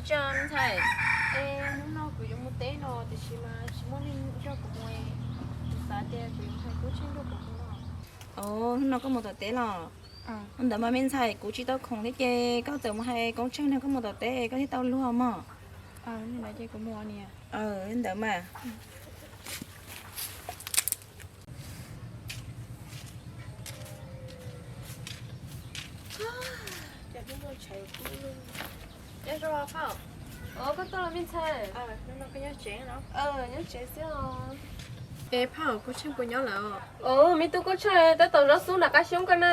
Tsis ntxhais, es hnub no kuv yuav mus teb no tiam sis mas tsis muaj neeg nrog kuv mus, kuv xav tias kuv yuav hais Koob Tsheej nrog kuv mus no. Hnub no koj mus tom teb los? Ntawd mas me ntxhais, kuv tsis tau khoom thiab ces koj txawm mus hais Koob Tsheej nrog koj mus tom teb koj thiaj tau luag mog. Li ntawd mas. Koj tuaj los me ntxhais? Nyob tsev xwb. Es phauj, Koob Tsheej puas nyob lawm? Me tub Koob Tsheej tab tom noj xub nram qab xyoob ko na.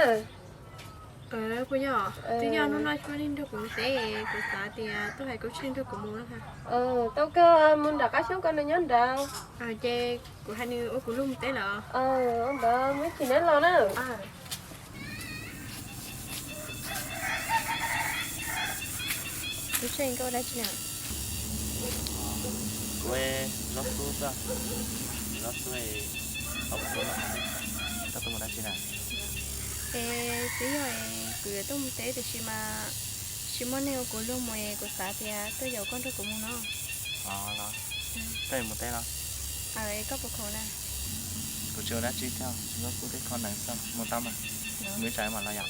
Puas yog? Twb yog hnub no tsis muaj neeg nrog kuv mus teb, kuv xav tias tuaj hais Koob Tsheej nrog kuv mus. Tau kawg, mus nram qab xyoob ko nws nyob nrad. Ces kuv hais nws ua kuv luag mus teb lawm. Ua ntawd mus ib chim neb los na. Koob Tsheej, koj ua dab tsi na? Kuv zov xub xwb, zov xub, koj tuaj mus dab tsi na? Es twb yog es kuv yuav tuaj mus teb tiam sis mas tsis muaj neeg ua kuv luag mus es kuv xav tias tuaj yaum koj nrog kuv mus no. Koj yuav mus teb los? Koj puas khoom na? Kuv tsis ua dab tsi thiab, zov xub thiab kho nees xwb, mus tau mas. Mus ib tsam mam los yom.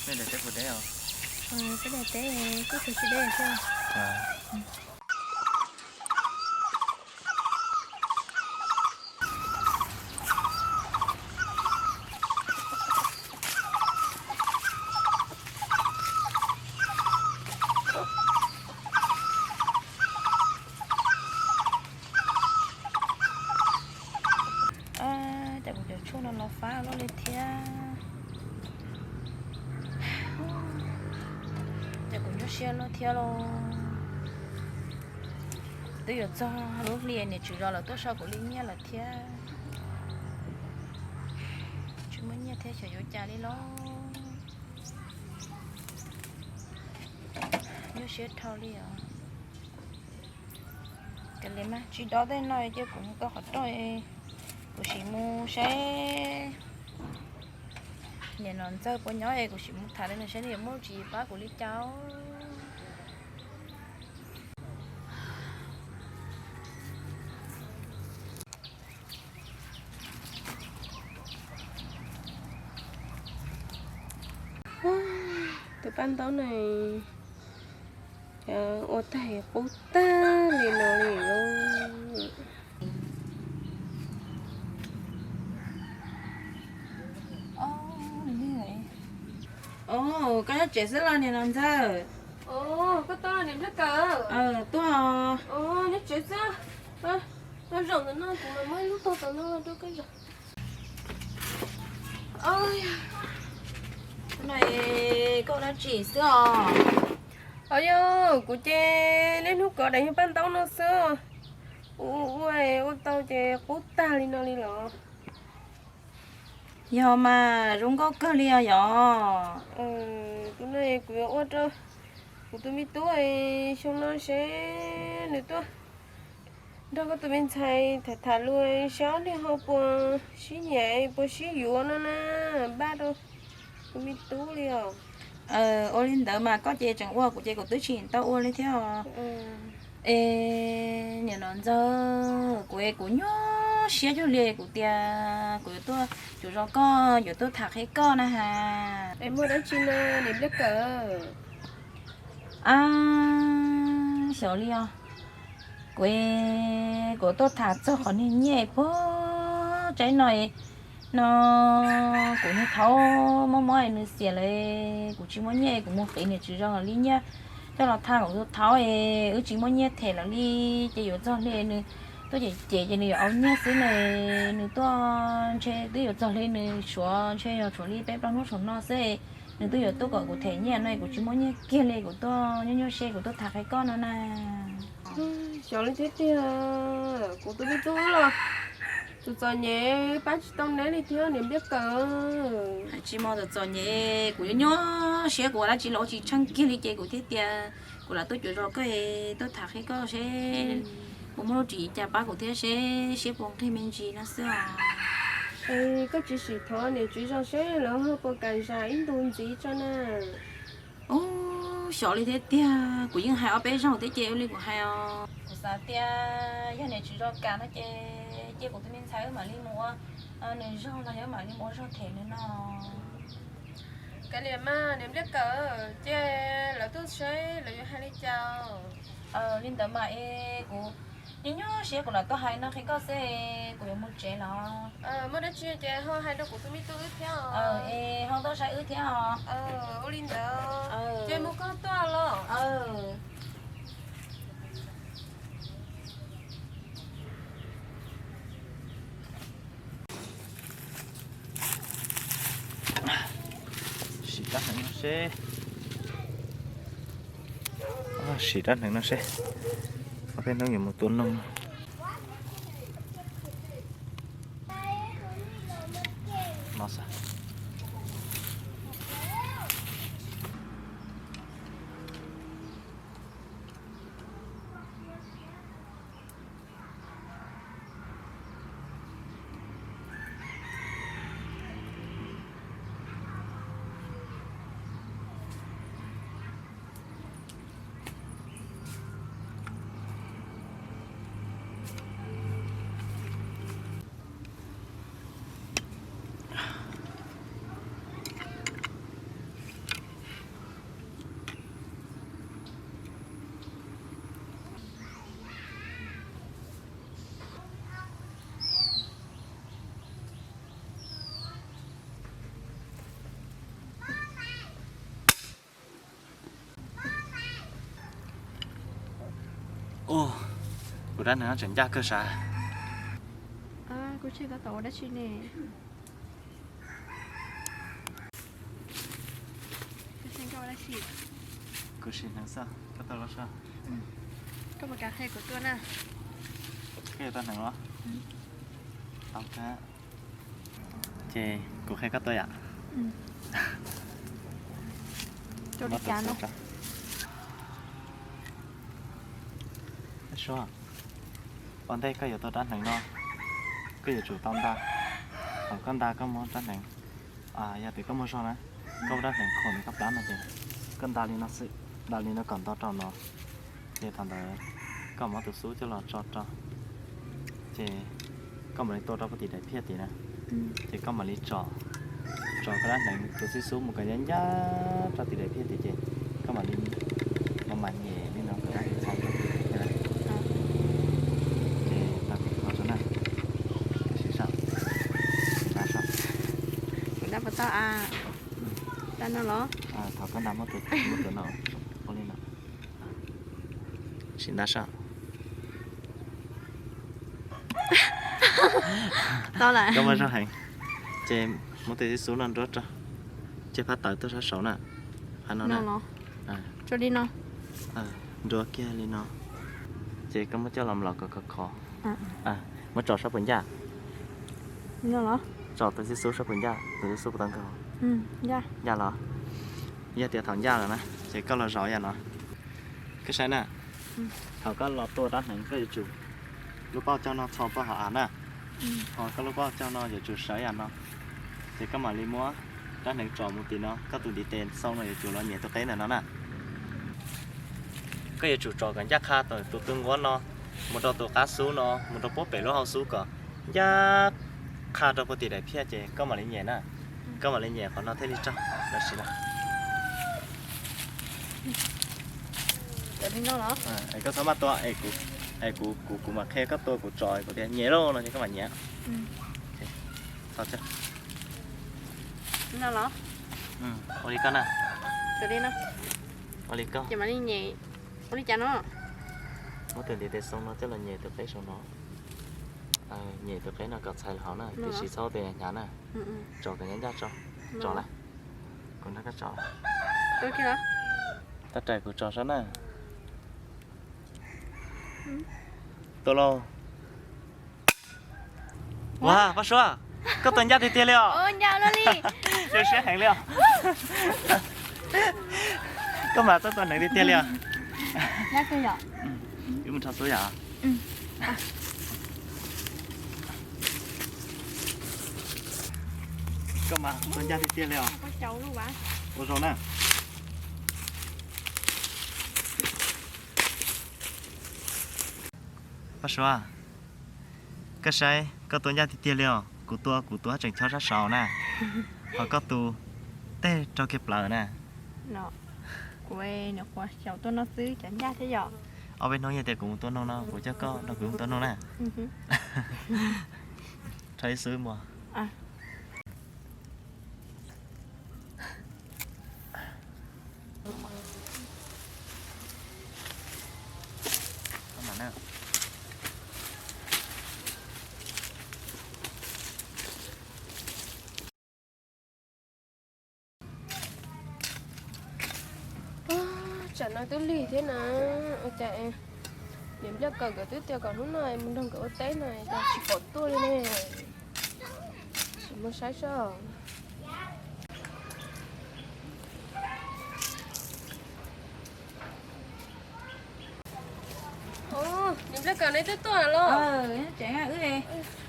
Nej daim teb puas deb os? Peb daim teb kuj tsis deb thiab. Cas kuv cov tshuaj no los fab luaj li thiab. Ces kuv nyuaj siab luaj thiab lauj. Twb yuav txog lub hli niam tswv zos lawv tuaj sau kuv li nyiaj lawm thiab. Tsis muaj nyiaj thiab xyov yuav cas li lauj. Nyuaj siab dhau li os. Kav liam mas tsis dob tej no ces kuv mus kaw qhov rooj, kuv sim mus saib niam Nom Ntxawg puas nyob es kuv sim mus tham li nws saib nws yuav muaj tsis pab kuv li cas. Tus paj ntaub no ua tag qub tag li no li lauj. Os, koj nyob tsev xwb los niam Nom Ntxawg? Koj tuaj niam Nplog Kawm? Tuaj. Nyob tsev xwb. Zaum ntawm no kuv mam muab ib lub tog tom no rau koj zaum. Hnub no koj ua dab tsi xwb os? Os, yog kuv ces niaj hnub kov daim yog paj ntaub no xwb. Ua ua ua tau ces qub tag li no li los. Yog mas zoo nkauj kawg li os yog. Tus no kuv yuav ua rau kuv tus me tub xyoo no seb nws tuaj nrog koj tus me ntxhais tham tham lus seb ob leeg ho puas sib nyiam puas sib yuav no na, npaj rau tus me tub li os. Ua li ntawd mas koj ces tseem ua, kuv ces kuv twb tsis tau ua li thiab os. Es niam Nom Ntxawg, kuv es kuv nyuaj siab cuag li kuv tias kuv yuav tuaj cuag zos koj yuav tuaj tham qhia koj na has. Es muaj dab tsi no niam Nplog Kawm? Ab, xyov li os. Kuv, kuv tuaj tham txog qhov niag nyiaj puag tsaib no no, kuv niag thaub mob mob nws xiam lawm, kuv tsis muaj nyiaj kuv mus qiv niam tswv zos li nyiaj coj los tham kuv tus thaub es wb tsis muaj nyiaj them lawm li. Ces yuav txog li nws tuaj cem cem ces nws yuav au nyiaj xwb na. Nws tuaj ntshe twb yuav txog li nws suav ntshe yog tshuav li peb plaub hnub saum no xwb. Nws twb yuav tuaj kom kuv them nyiaj no kuv tsis muaj nyiaj kiag li, kuv tuaj nyuaj nyuaj siab kuv tuaj tham qhia koj no na. Xyov li thiab tiag, kuv tus me tub los Txom txom nyem pab tsis tau neb li thiab niam Npliaj Kawm. Hais tsis mos txom txom nyem, kuv yuav nyuaj siab, kuv ua dab tsi los tsis tsheej kiag li ces kuv thiaj tias kuv lam tuaj cuav zos koj es tuaj tham qhia koj seb puas muaj lub tswv yim cas pab kuv thiab seb siab puas nqig me ntsis no xwb os. Koj tsis sim thov niam tswv zos seb lawv ho puas kam zam ib ntu ntxiv tso na. Ub, xyov li thiab tiag, kuv yeej hais ob peb zaug thiab ces ua li kuv hais os. Kuv xav tias yog niam tswv zos kam no ces cia kuv tus me ntxhais wb mam li mus ua nws zog los yog wb mam li mus ua zog them nws no. Kav liam mas niam Npliaj Kawm, ces lawv tuaj seb lawv yuav hais li cas. Li ntawd mas es kuv nyuaj nyuaj siab kuv lam tuaj hais no qhia koj xwb, kuv yuav mus tsev los. Muaj dab tsi ces ho hais rau kuv tus me tub wb thiab. Es ho tuaj saib wb thiab os. Ua li ntawd ces mus koj tuaj los. Sim rab hneev no seb. Sim rab hneev no seb. Ob peb hnub yuav mus tua noog no. Ua, kuv rab hneev no tseem ncaj kawg sav. Kuv tsis tau ua dab tsi ne. Kuv sim hneev xwb, koj tuaj los soj. Koj mus kav qhia kuv tuaj na. Koj yuav tau hneev los? Tau kawg. Ces kuv qhia koj tuaj yom. Suab, ua ntej koj yuav tua rab hneev no, koj yuav tsum tau nta. Thaum koj nta koj muab rab hneev, yog tias koj muaj zog na, koj muab rab hneev khuam ntawm koj plab no ces koj nta li no xwb, nta li no kom nto rau no. Ces thaum ntawd koj muab tus xub coj los tso rau, ces koj mam li tua rau puag tim daim phiaj tim na. Ces koj mam li tsom, tsom koj rab hneev tus xib xub mus kom ncaj ncaj rau tim daim phiaj tim ces koj mam li, mam mam nyem li no kom dab tsi txhob. Ces tau koj tso na. Siv zog, siv zog. Kuv nta puas tau a? Nta no los? Thaum koj nta muab tus, muab tus no, ua li no. Sim nta soj. Tau lawm. Koj muaj zog heev. Ces muab tus xib xub no nruab rau, ces phab tawv tuaj sab saud na. Phab no na. Li no. Nruab kiag li no. Ces koj muab coj los mlom kom khov khov. Muab tsom sab puas ncaj. Tsom tus xib xub sab puas ncaj, tus xib xub puas tau nkag. Ncaj los? Yog tias thaum ncaj lawm na, ces koj los zov yam no. Koj saib na, thaum koj los tua rab hneev koj yuav tsum lub pauj caug no txhos plaws hauv av na. Ho koj lub pauj caug no yuav tsum sawv yam no. Ces koj mam li muab rab hneev tsom mus tim no, koj tus ntiv tes xoo no yuav tsum los nyem tus qeb ntawm no na. Koj yuav tsum tsom kom ncaj qha tus tu nquab no mus rau tus qab xub no mus rau puag pem lub hauv xub kom ncaj qha rau puag tim daim phiaj ces koj mam li nyem na. Koj mam li nyem qhov no thiaj li raug. Koj txhob maj tua, es kuv, kuv, kuv mam qhia koj tua kuv tsom kuv tias nyem lauj no ces koj mam nyem. Ua li koj na. Ua li koj. Ua li cas no? Muab tus ntiv tes xoo no coj los nyem tus qeb saum no. Nyem tus qeb no kom txhais hauv na, tiam sis txhob ua tus hnyav hnyav na. Tsom kom ncaj ncaj tso. Tsom lawm. Kuv nrog koj tsom. Tab rais kuv tsom saib na. Tua lauj. Ua, Paj Suav, koj tua ncaj tiag tiag li os. Zoo siab heev li os. Koj mas txawj tua hneev tiag tiag li os. Wb mus rho xub yom. Koj mas tua ncaj tiag tiag li os. Ua zoo na. Paj Suav, koj saib koj tua ncaj tiag tiag li os. Kuv tua kuv tua tseem chob sab saud na, ho koj tus tej raug kiag plaws na. Kuv nyuam qhuav xyaum tuaj no xwb, cov ncaj thiab yom. Ob peb hnub yog tias kuv mus tua noog no kuv coj koj nrog kuv mus tua noog na. Rho ib xub mus. Tsam no twb lig thiab na, ua cas niam Npliaj Kawm nkawd twb tias kom hnub no mus nrog nkawd ua teb no cas tsis pom tuaj li ne. Sim mus saib seb. Niam Npliaj Kawm, neb twb tuaj los? Tseem wb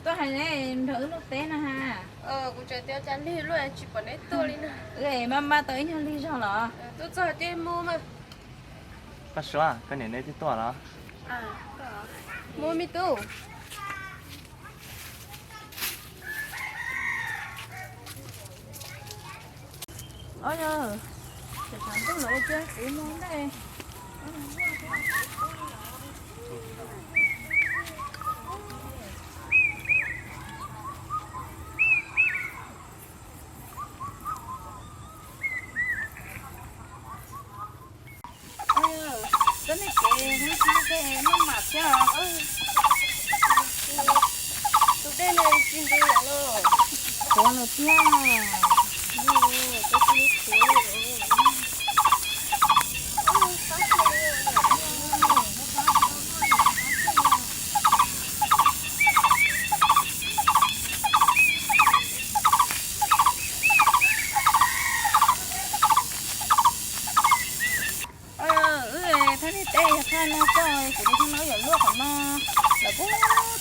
tuaj hais neb nrog wb luaj teb no ha. Kuv tseem tias cas lig luaj tsis pom neb tuaj li na. Wb mas mas tau ib nyuag lig zog los. Tuaj txog ces mus mas. Paj Suav, koj niam neb twb tuaj los? Mus me tub. Os, yog tshav ntuj lawm cia kuv mus ntej. Koj niag kev hnab hnab tej maj mam thiab os. Tus dej no tsis ntu lawm los? Qhuav lawm thiab. Wb thaj niag teb yog thaj no coj, kuv tus thaj no yuav luaj qhov no, lawv kuj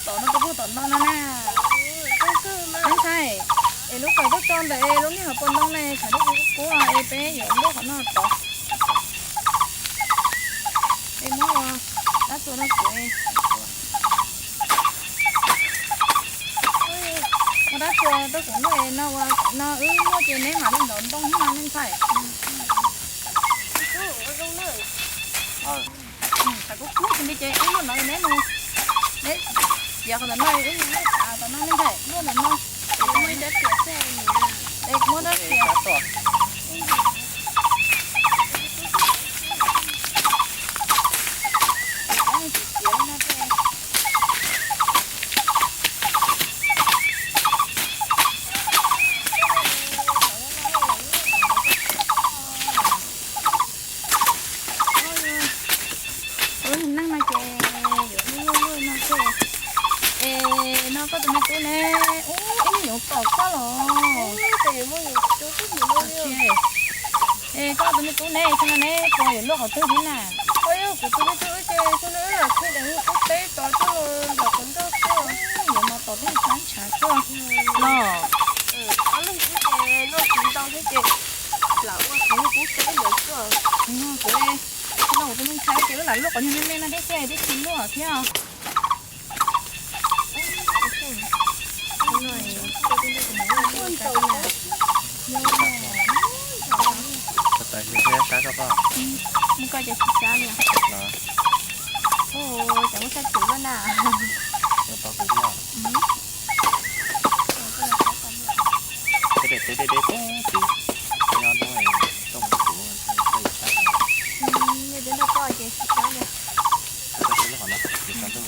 tom no, kuj tom no no na. Ntxhais, es lub kawm tuaj tso ntawm es lub niag hauv paus ntoo ne, tshav ntuj kub kub es peb yuav luaj qhov no tod. Es muab ua dab tsuas rau kuv. Ua dab tsuas rau kuv luaj no, ua no wb luaj ces neb mam li ntov ntoo no nej ntxhais. Tshav kub kub li ces wb luaj no neb mus, neb tiav qhov ntawm no wb mus luaj tom no nej ntxhais, luaj ntawm no. Es muab dab tsi? Ua neej no ces yuav luaj luaj no xwb. Es no koj tus me tub ne, ub, ib niag yoov tom koj los? Es koj tus me tub ne, xyoo no ne puas yuav luaj qhov twg thiab na? Ua yog kuv tus me tub ces xyoo no wb lam khi deev qub teb tod tuaj los nram qhov nroj xwb. Yuav mas tom tej tsab ntshav tuaj los. Ob leeg xwb ces noj tsis ntau thiab ces lam ua qhov qub teb ntawd xwb. Kuv no kuv tus me ntxhais ces wb lam luaj qhov nyuag me me no thiab xwb, twb tsis luaj thiab. Mus koj ces tsis sab li. Ua cas muaj sab tim luaj na. Nyob twb nrog koj ces tsis sab li. Koj xwb lub qhov no, tsis sab ntuj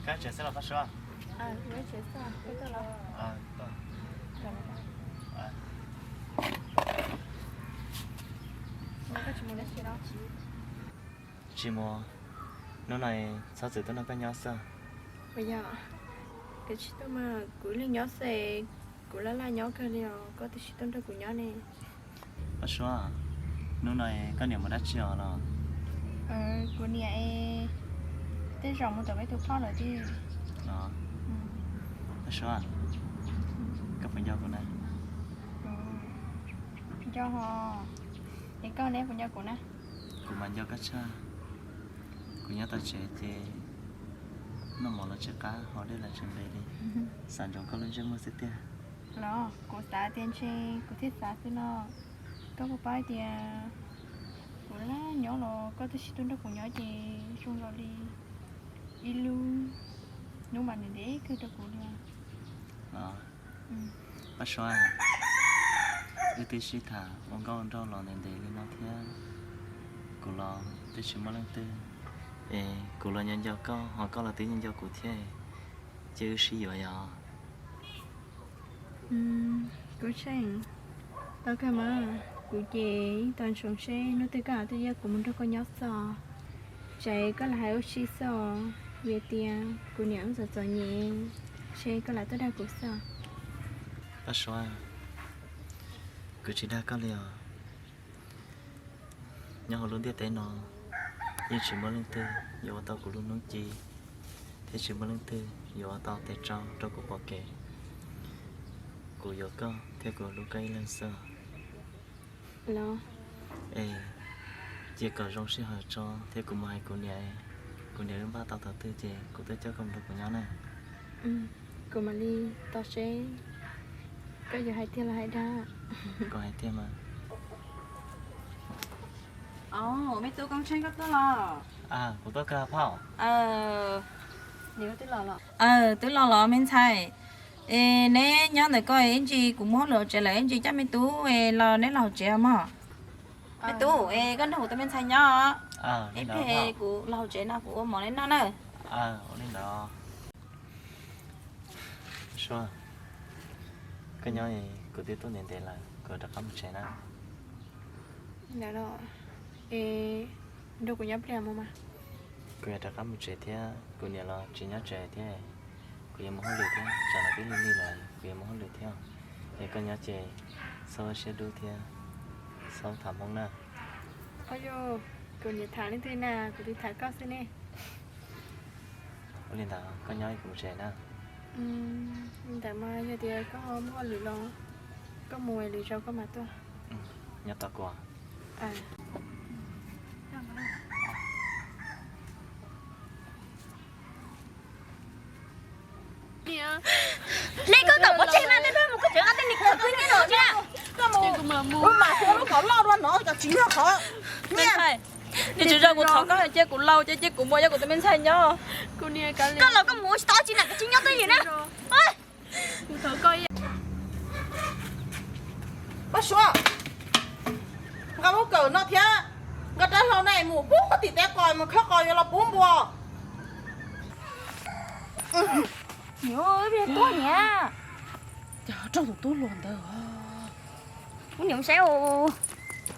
Tsev xwb los Paj Suav? Tsis mus, hnub no txhob txwm tuaj nrog koj nyob xwb. Puas yog? Koj tsis tuaj mas kuv ib leeg nyob xwb, kuv laj laj nyob kawg li os, koj twb tsis tuaj nrog kuv nyob ne. Paj Suav, hnub no koj niam mus dab tsi os los? Kuv niam es tej zaum mus tom peb tus phauj lawm tiag. Paj Suav, koj puas nco kuv na? Nco ho, es koj neb puas nco kuv na? Kuv mas nco koj tshaj. Kuv nyob tom tsev ces noj mov los tsis qab, haus dej los tsis nqis li, xav ntsoov koj lub ntsej muag xwb tiag. Los kuv xav tias ntshe kuv thiaj xav xwb no. Koj puas paub hais tias kuv laj nyob los koj twb tsis tuaj nrog kuv nyob ces zoo nkaus li ib lub hnub mas ntev ntev kawg rau kuv li. Los, Paj Suav, wb twb sib tham ua nkauj ua nraug los ntev ntev li no thiab, kuv los twb tsis muaj leej twg, es kuv los nco nco koj, ho koj los twb nco nco kuv thiab, ces wb sib yuav yog. Kuv tseem tau kawg mas, kuv ces yeej tau ntsoov seb hnub twg koj twb yuav kuv mus nrog koj nyob xwb. Tsam koj lam hais ua si xwb os, vim tias kuv niam wb txom txom nyem, ntshe koj lam tuaj dag kuv xwb. Paj Suav, kuv tsis dag koj li os. Nyob hauv lub ntiaj teb no, yeej tsis muaj leej twg yuav ua tau kuv lub hnub ci, thiab tsis muaj leej twg yuav ua tau tes tsau rau kuv pom kev. Kuv yuav koj thiab kuv hlub koj ib leeg xwb. Es cia kom zoo sij hawm tso thiab kuv mus hais kuv niam, kuv niam wb npaj tau thaum twg ces kuv tuaj coj koj mus nrog kuv nyob na. Kuv mam li tos seb koj yuav hais tiag los hais dag. Kuv hais tiag mas. Me tub Koob Tsheej, koj tuaj los? Kuv tuaj kawg phauj. Twb los los me ntxhais. Es neb nyob ntawm ko ib ntsis kuv mus hauj lwm hauv tsev lawm, ib ntsis coj me tub los neb los hauv tsev mog. Me tub, es koj nrog kuv tus me ntxhais nyob, ib pliag kuv los hauv tsev no kuv ua mov neb noj na. Ua li ntawd. Suav, koj nyob, kuv twb tuaj ntev ntev lawm, kuv rov qab mus tsev na. Ntawd los, es nrog kuv nyob pliag mus mas. Kuv yuav rov qab mus tsev thiab, kuv niam los tsis nyob tsev thiab. Kuv yuav mus hauj lwm thiab, tsam no twb lig lig lawm, kuv yuav mus hauj lwm thiab. Es koj nyob ces txhob ua siab dub thiab, txhob tham Hmoob na. Au yog, kuv niam tham leej twg na, kuv twb tham koj xwb ne. Ua li ntawd koj nyob, kuv mus tsev na. Li ntawd mas yog tias koj muaj hauj lwm los koj mus, lwm zaus koj mam tuaj. Nyob tos kuv. Hle koj kom pov tseg mas, tej mus koj tsev, tej niag koj kwv nyob no tsis na. Koj mus, mus mas xyov lub kom loj dua no cov tsis yog qhov. Niam, tsis yog kuv thov koj cia kuv laus ces cia kuv mus nrog kuv tus me ntxhais nyob. Koj los koj mus tsis tau tsis na, koj tsis nyob twj ywm na. Paj Suav, nqa lub kawm no thiab nqa rab hlau na mus pub tim teb qos, mus khawb qos yuav los pub npua. Niam, tuaj niam. Cas raug tus tub hluas ntawd. Kuv niam saib os.